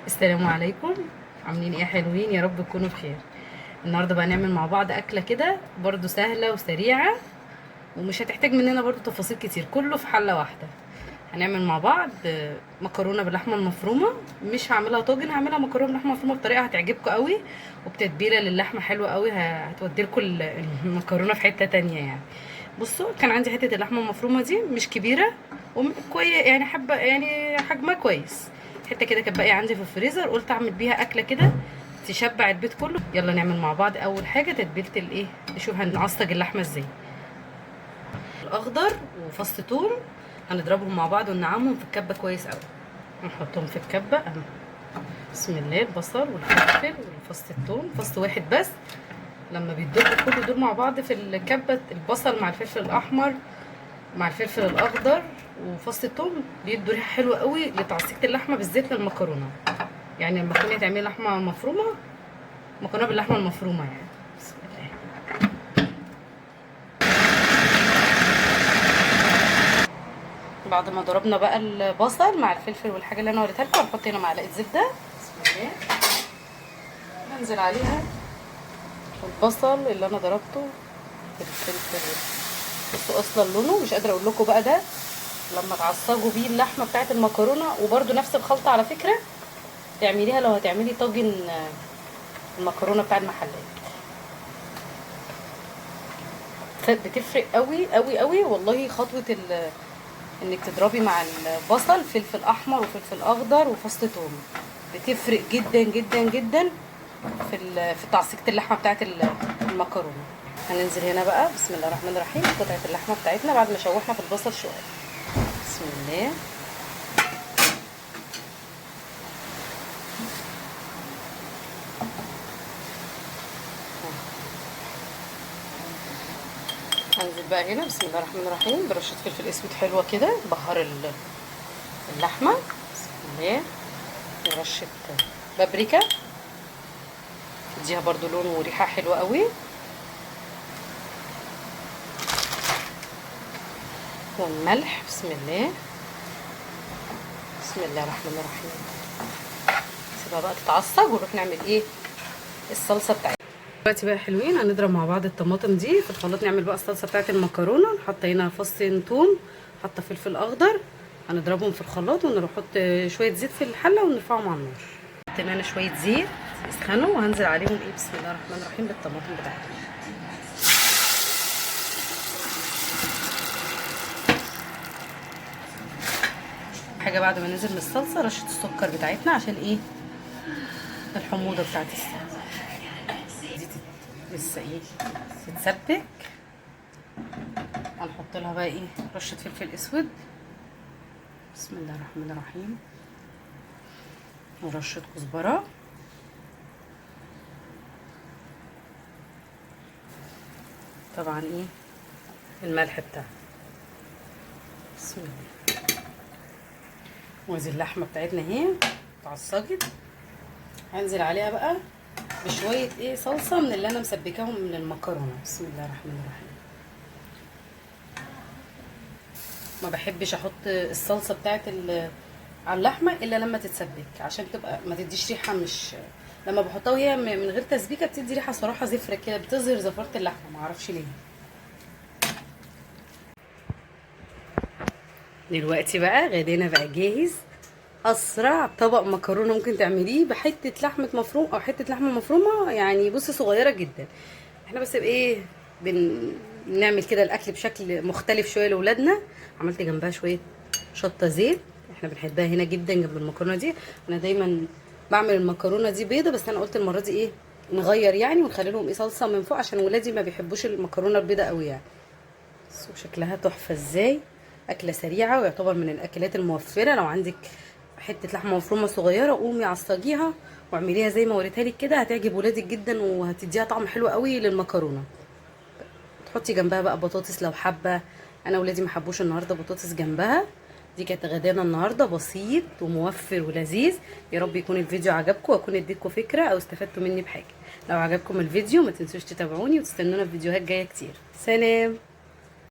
السلام عليكم. عاملين ايه يا حلوين؟ يا رب تكونوا بخير. النهارده بقى نعمل مع بعض اكله كده برضو سهلة وسريعة، ومش هتحتاج مننا برضو تفاصيل كتير، كله في حله واحدة. هنعمل مع بعض مكرونه باللحمه المفرومه. مش هعملها طاجن، هعملها مكرونه باللحمه المفرومه بطريقة هتعجبكم قوي، وبتتبيله للحمه حلوة قوي، هتودي لكم المكرونه في حتة تانية يعني. بصوا، كان عندي حتة اللحمة المفرومه دي مش كبيرة وكويس يعني، حبه يعني حجمها كويس، حتة كده كانت باقية عندي في الفريزر، قلت اعمل بيها اكله كده تشبع البيت كله. يلا نعمل مع بعض. اول حاجة تتبيله الايه، نشوف هنعصج اللحمة ازاي. الاخضر وفص ثوم هنضربهم مع بعض وننعمهم في الكبه كويس قوي. نحطهم في الكبه اهو. بسم الله. البصل والفلفل وفص الثوم، فص واحد بس. لما بيتضربوا كل دول مع بعض في الكبه، البصل مع الفلفل الاحمر مع الفلفل الاخضر وفص الثوم، بيدوا ريحه حلوة قوي لتعصيجة اللحمة بالذات للمكرونه. يعني لما تكوني تعملي لحمه مفرومه، مكرونه باللحمه المفرومه يعني. بسم الله. بعد ما ضربنا بقى البصل مع الفلفل والحاجة اللي انا وريتها لكم، هنحط هنا معلقه زبدة. بسم الله. هنزل عليها البصل اللي انا ضربته بالفلفل. بصوا اصلا لونه مش قادرة اقول لكم بقى، ده لما تعصجوا بيه اللحمة بتاعه المكرونه. وبرده نفس الخلطة على فكرة تعمليها لو هتعملي طاجن المكرونه بتاع المحلات، بتفرق قوي قوي قوي والله. خطوة انك تضربي مع البصل فلفل احمر وفلفل اخضر وفص ثوم، بتفرق جدا جدا جدا في تعصيجة اللحمة بتاعه المكرونه. هننزل هنا بقى بسم الله الرحمن الرحيم قطعه اللحمة بتاعتنا بعد ما شوحنا في البصل شوية. بسم الله. هنزل بقى هنا بسم الله الرحمن الرحيم برشه فلفل اسود حلوة كده، بهر اللحمة. بسم الله. ورشه بابريكا تديها برضو لون وريحه حلوة قوي. والملح بسم الله. بسم الله الرحمن الرحيم. سيبها بقى تتعصج ونروح نعمل ايه الصلصه بتاعتنا. دلوقتي بقى حلوين هنضرب مع بعض الطماطم دي في الخلاط، نعمل بقى الصلصه بتاعت المكرونه. نحط هنا فصين ثوم، حاطه فلفل اخضر، هنضربهم في الخلاط ونروح نحط شوية زيت في الحلة ونرفعهم على النار. حطينا هنا شوية زيت يسخنوا، وهنزل عليهم ايه بسم الله الرحمن الرحيم بالطماطم بتاعتنا. حاجة بعد ما ننزل من الصلصه رشه السكر بتاعتنا عشان ايه الحموضة بتاعت الصلصه دي لسه ايه تتسبك. هنحط لها بقى ايه رشه فلفل اسود بسم الله الرحمن الرحيم، ورشه كزبره، طبعا ايه الملح بتاعها. بسم الله. وادي اللحمة بتاعتنا اهي اتعصجت، هنزل عليها بقى بشوية ايه صلصه من اللي انا مسبكاهم من المكرونه. بسم الله الرحمن الرحيم. ما بحبش احط الصلصه بتاعت على اللحمة الا لما تتسبك، عشان تبقى ما تديش ريحه. مش لما بحطها وهي من غير تسبيكه بتدي ريحه صراحة زفره كده، بتظهر زفاره اللحمة، ما اعرفش ليه. دلوقتي بقى غدينا بقى جاهز. اسرع طبق مكرونه ممكن تعمليه بحته لحمه مفروم او حتة لحمه مفرومه، يعني بصي صغيرة جدا. احنا بس بايه بنعمل كده الاكل بشكل مختلف شوية لاولادنا. عملت جنبها شوية شطه زيت، احنا بنحبها هنا جدا جنب المكرونه دي. انا دايما بعمل المكرونه دي بيضة، بس انا قلت المرة دي ايه نغير يعني، ونخلي لهم ايه صلصه من فوق عشان ولادي ما بيحبوش المكرونه البيضة قوي يعني. بصوا شكلها تحفة ازاي. اكله سريعة ويعتبر من الاكلات الموفره. لو عندك حتة لحمه مفرومه صغيرة قومي عصجيها واعمليها زي ما وريتها لك كده، هتعجب ولادك جدا وهتديها طعم حلو قوي للمكرونه. تحطي جنبها بقى بطاطس لو حابة. انا ولادي ما حبوش النهارده بطاطس جنبها. دي كانت غدانا النهارده، بسيط وموفر ولذيذ. يا رب يكون الفيديو عجبكم واكون اديتكم فكرة او استفدتوا مني بحاجة. لو عجبكم الفيديو ما تنسوش تتابعوني وتستنونا في فيديوهات جاية كتير. سلام.